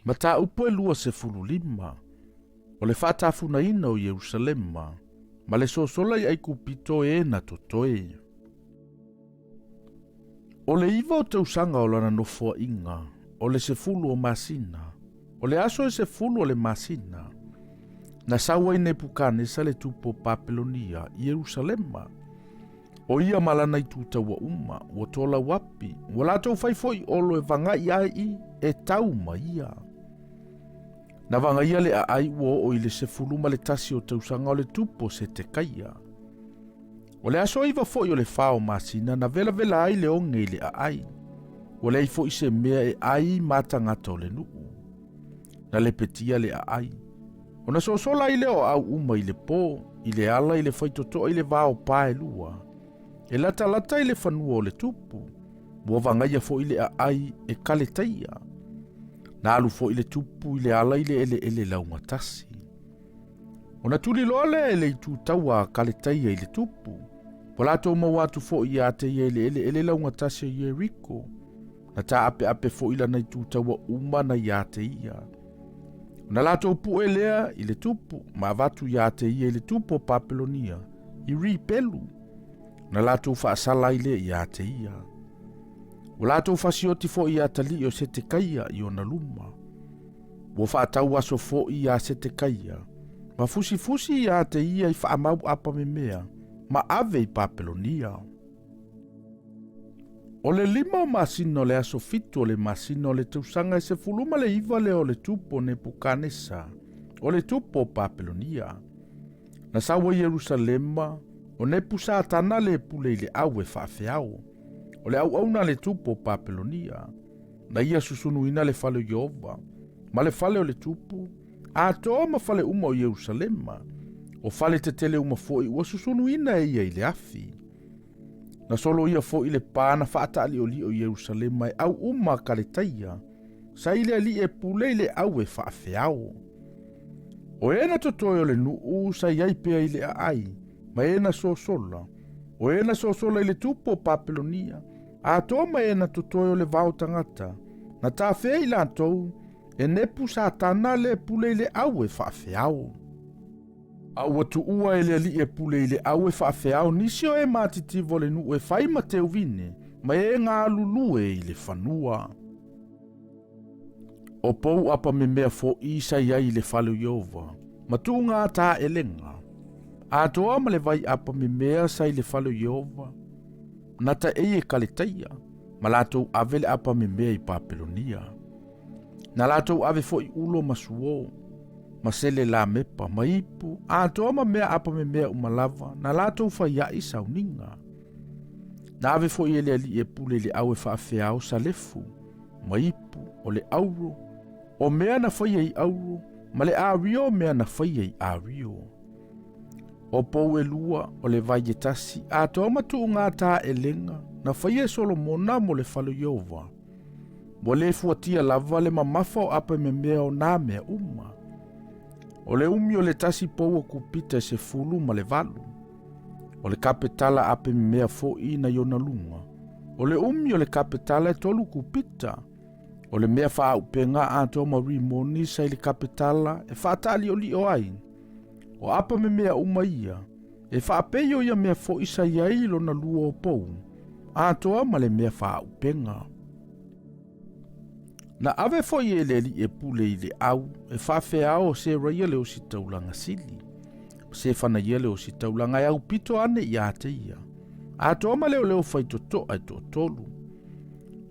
Mataupu e 25, o le faatafunaina o Ierusalema ma le sosola i Aikupito e na totoe. O le 9 o tausaga o lana nofoaiga, o le 10 o masina, o le aso e 10 o le masina, na sau ai Nepukanesa le tupu o Papelonia i Ierusalema. O ia ma lana itu taua uma, ua tolau api, ua latou fai foi olo e vagai ai i e tau ma ia. Na vagaia le aai ua oo i le 11 o tausaga o le tupu o Setekaia. O le aso 9 foi o le 4 o masina na velavela ai le oge i le aai. Ua leai foi se mea e ai ma tagata o le nuu. Na lepetia le aai. Ona sosola ai lea o aau uma i le po, i le ala i le faitotoa i le vao pa e lua. E latalata i le fanua o le tupu, ua vagaia foi le aai e Kaletaia. Na alu foi le tupu i le ala i le eleele laugatasi. Ona tuliloa lea e le itu taua a Kaletaia i le tupu, ua latou maua atu foi ia te ia i le eleele laugatasi o Ieriko. Na taapeape foi lana itu taua uma na ia te ia. Na latou pue lea i le tupu, ma avatu ia te ia i le tupu o Papelonia, i Ripelu. Na latou faasala ai lea ia te ia. Ua latou fasioti foi ia atalii o Setekaia i ona luma. Ua faatau aso foi ia Setekaia, ma fusifusi ia te ia i faamau apamemea, ma ave i Papelonia. O le 5 o masina o le aso 7 o le masina o le tausaga e 19 lea o le tupu o Nepukanesa, o le tupu o Papelonia. Na sau ai Ierusalema, o Nepusatana le pule i le au e faafeao, o le auauna a le tupu o Papelonia. Na ia susunuina le fale o Ieova, ma le fale o le tupu, atoa ma fale uma o Ierusalema. O fale tetele uma foi ua susunuina e ia i le afi. Na soloia foi le pa na faataaliolio i Ierusalema e au uma a Kaletaia, sa i le alii e pule i le au e faafeao. O e na totoe o le nuu sa i ai pea i le aai, ma e na sosola. O e na sosola i le tupu o Papelonia, atoa ma e na totoe o le vao tagata, na tafea i latou, e Nepu Satana le pule i le au e faafeao. A ua tuua e le alii e pule i le au e faafeao nisi o e matitivo o le nuu e fai ma teuvine, ma e galulue i le fanua. O pou apa memea fo'i sa i ai i le fale o Ieova, ma tuuga taelega, atoa ma le vai apa memea sa i le fale o Ieova, na taei e Kaletaia, ma latou ave le apa memea i Papelonia. Na latou ave foi ulo ma suo, ma sele lamepa, ma ipu, atoa ma mea apa memea uma lava, na latou faia'i sauniga. Na ave foi e le alii e pule i le au e faafeao salefu, ma ipu, o le auro, o mea na faia i auro, ma le ario o mea na faia i ario. O pou e lua, o le vai e tasi, atoa ma tuuga taelega, na faia e Solomona mo le fale o Ieova. Ua le fuatia lava le mamafa o apa memea o nā mea uma. O le umi o le tasi pou o kupita e 18. O le kapetala ape memea fo'i na i ona luga. O le umi o le kapetala e 3 kupita. O le mea faaupenga atoa ma rimoni sa i le kapetala e faataaliolio ai. O apa memea uma ia, e faapei o ia mea fo'i sa i ai i lona lua o pou, atoa ma le mea faaupenga. Na ave foi e le alii e pule i le au, e faafeao o Seraia le ositaulaga sili. Ma Sefanaia le ositaulaga e aupito ane ia te ia. Atoa ma leoleo faitotoa e toatolu.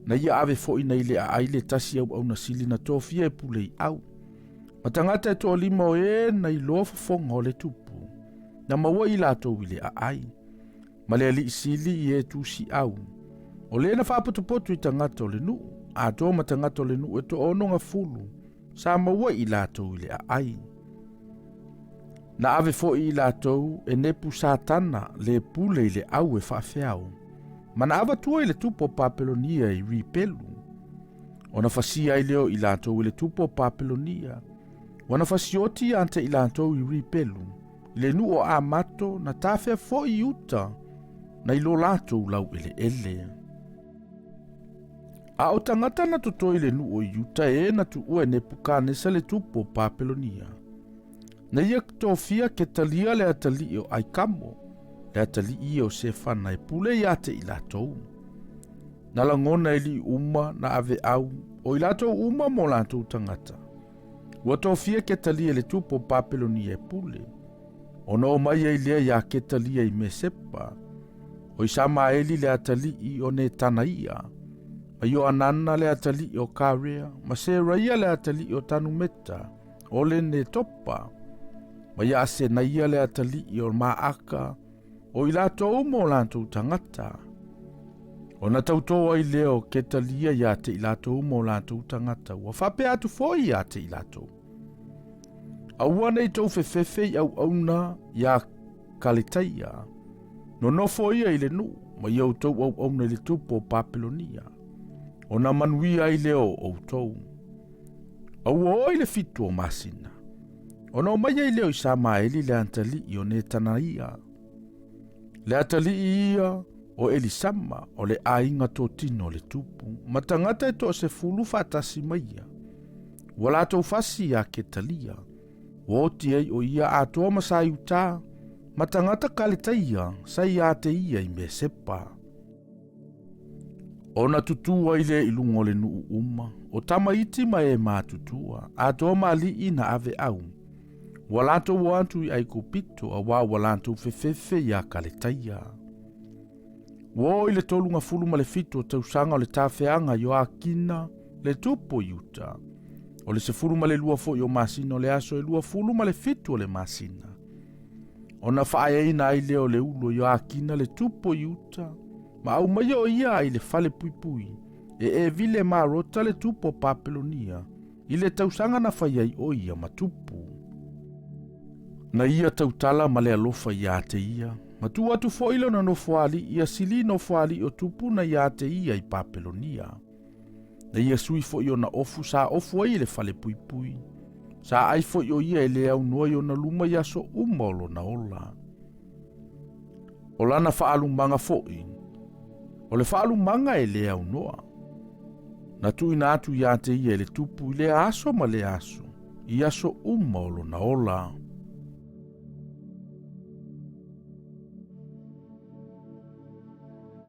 Na ia ave foi na i le aai le tasi auauna sili na tofia e pule i au. Ma tagata e toalima o e na iloa fofoga o le tupu. Na maua i latou i le aai. Ma le alii sili i e tusiau. O le na faapotopoto i tagata o le nuu, atoa ma tagata o le nuu e toaonogafulu, sa maua i latou i le aai. Na ave foi i latou e Nepu Satana le pule i le au e faafeao, ma na avatua i le tupu o Papelonia i Ripelu. Ona fasia ai lea o i latou i le tupu o Papelonia, ua na fasioti ia te i latou i Ripelu, i le nuu o Amato na tafea foi i uta, na i lo latou laueleele. A o tagata na totoe i le nuu o Iuta e na tuua e Nepukanesa le tupu o Papelonia. Na ia tofia Ketalia le atalii o Aikamo, le atalii ia o Sefana e pule ia te i latou. Na lagona e alii uma na aveau, o i latou uma ma o latou tagata. Ua tofia Ketalia le tupu o Papelonia e pule. Ona omai ai lea iā Ketalia i Mesepa, o Isamaeli le atalii o Netanaia, ma Ioanana le atalii o Karea, ma Seraia le atalii o Tanumeta, o le Netopa, ma Iaasenaia le atalii o Maaka, o i latou uma o latou tagata. Ona tautō ai lea o Ketalia ia te i latou uma o latou tagata, ua faapea atu foi ia te i latou. Aua ne i tou fefefe i auauna iā Kaletaia. Nonofo ia i le nuu ma ia outou auauna i le tupu o Papelonia, ona manuia ai lea o outou. A ua oo i le fitu o masina, ona omai ai lea o Isamaeli le atalii o Netanaia. Le atalii ia o Elisama o le aiga totino o le tupu, ma tagata e toasefulu faatasi ma ia. Ua latou fasi iā Ketalia, ua oti ai o ia atoa ma sa Iutā, ma tagata Kaletaia sa ia te ia i Mesepa. Ona tutū ai lea i luga o le nuu uma, o tamaiti ma e matutua, atoa ma alii na aveau. Ua latou o atu i Aikupito, auā ua latou fefefe iā Kaletaia. Ua oo i le 37 o tausaga o le tafeaga Ioakina le tupu o Iuta, o le 12 foi o masina o le aso e 27 o le masina, ona faaeaina ai lea o le ulu o Ioakina le tupu o Iuta, ma aumaia o ia ai le fale puipui e Evile Marota le tupu o Papelonia i le tausaga na fai ai o ia ma tupu. Na ia tautala ma le alofa ia te ia, ma tuu atu foi lona nofoalii ia sili nofoalii o tupu na ia te ia i Papelonia. Na ia sui foi ona ofu sa ofu ai i le fale puipui. Sa ai foi o ia e le aunoa i ona luma i aso uma o lona ola. O lana faalumaga foi, o le faalumaga e le aunoa. Na tuuina atu ia te ia e le tupu i lea aso ma lea aso, i aso uma o lona ola.